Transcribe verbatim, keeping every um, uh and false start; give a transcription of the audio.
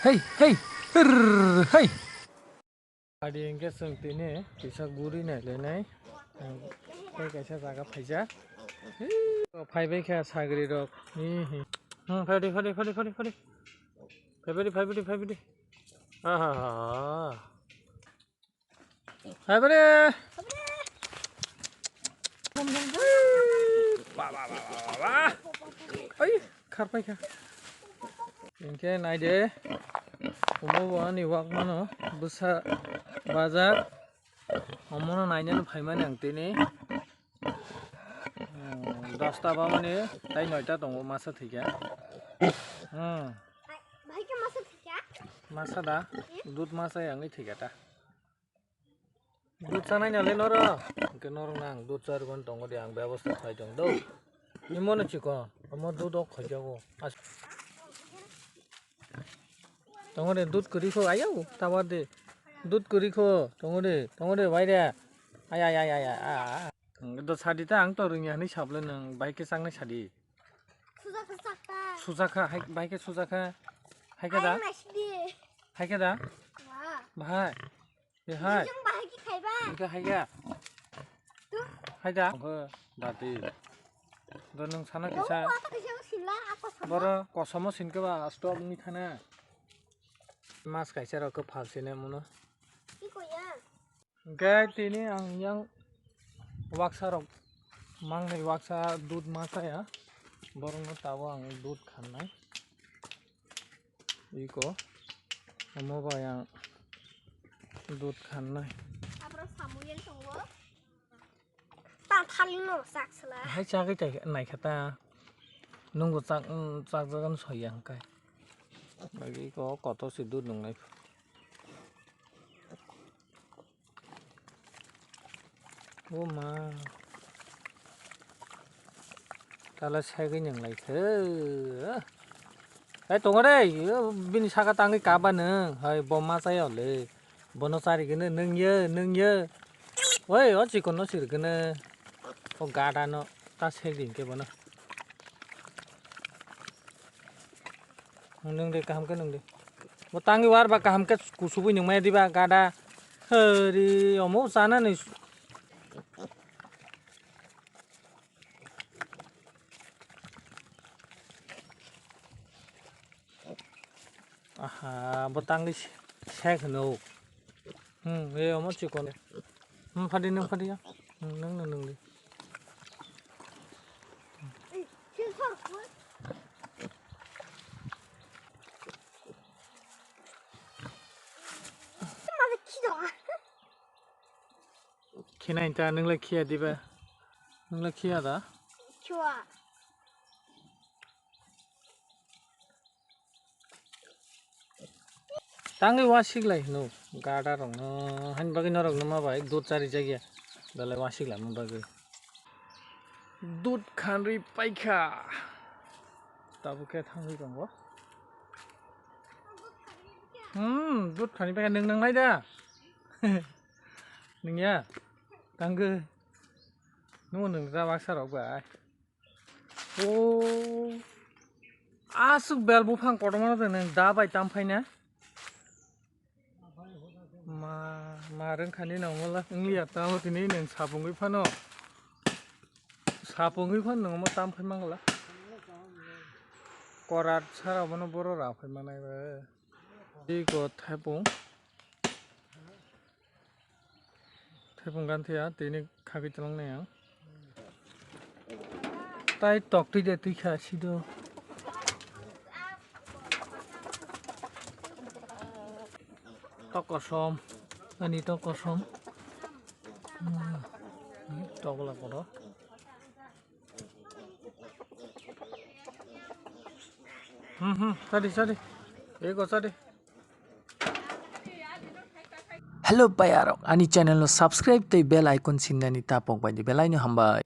Hey, hey, rrrr, hey. Adi hingke chwng tini kisa guri nai lenai. Tei kaisa jaga phaijak. Phaibai kha sagri rok. Hi, hi. Hmm, phai di, phai di, phai di, phai di, phai di. Phaibai di, phaibai di, phaibai di. Aha, ha, ha. Hai, bere. Ba, ba, ba, ba, ba, ba. Ai, kharpai kha. Hingke naide. Omo bo ani wak mano. Bwsa bajak. Omono nainani phaimani ang tini. Hmm, dosta bamani tai noita tongo masa thwikha. Hmm. Bahai khe masa thwikha? Masa da? Hmm? Dud masa yang thwikha ta. Dud chanai nale noro. Hingke norok nang dud charwgani tongo de ang bebosta khai tong do. Imono chikon. Omo dud ok khaijago. As- Tongo de dud kwrwi kho ayau tabar de. Dud kwrwi kho tongo de, tongo de bai de. Ay, ay, ay, ay, ay, ah, ah. Do sadi ta ang to rwngya hwnwi sabole nwng bai khe chaknai sadi. Sujakha chakta. Sujakha, hai, bai khe sujakha. Hai khe da? Ayang naisidi. Hai khe da? Wa. Bahai. Ye hai. Jung bahai khe khaiba. Ika hai khe. Tu. Hai da? Oho, dati. Do nwng sana Bo kisa. Wa ta kisa sila ako sama. Boro kosomo sinkhe ba stop ni thana. Mas kaisa rok khe phalsine muno. Iko ya. Hingke tini ang yang waksa rok mangnai waksa dud ma chaya, borokno tabuk ang dud khanai. Iko omo bai ang dud khanai. Abro Samuel tongo. Ta thali no sak sala. Hai chagwi tai naikha ta. Nungbo chak, chakjagano soya hwnkhe. Lagi iko kotor se dud nungnai. O ma. Tala saigwi nang lai khe. Hai tongo re, bini saka tangwi kaba nang. Hai bo ma chaya le. Bono chari gini nung ye, nung ye. Oi, o chikon no sir gini. O gada no ta sek din ke bono. Nung de kaham ke nung de. Bo tangwi war ba kaham ke kusubui nung mai diba gada. Hari omo sana ni. Aha, bo tangwi se-, sek hwno. Hmm, e omo chikon. Hmm, phadi nung phadi ya. Hmm, nung nung nung di. Khinai ta nung le khiya diba? Nung le khiya da? Chua. Tangwi wasik lai hino gada rokno, hani bagwi norokno ma bai dud chari jakya, belai wasik lai ma bagwi. Dud khanwi paikha. Tabuk khe thangwi tongo. Hmm, dud khanwi paikha, nwng nang nai da? Nwng ya? Tangwi. Nwng nwng da baksa rok bai. O aswk bel buphang kotorma no nwng da bai tam phaina? Ma, ma rwngkhani nangmala wngliya tamo tini nwng sapungwi phano. Sapungwi phano nwng omo tam phai mangla. Korat sara bono boro ra phai manai ba. Iko thepung. Thepung gan thaya tini khagwi twlang nai ang. Tai tok twi de twi kha sido. Tok kosom, ani tok kosom. Hmm, tok la kodo. Hmm, hmm, sadi, sadi. Ego sadi. Hello payarok, ani channel no subscribe tei bell icon singnani tapok bai di belai no hambai.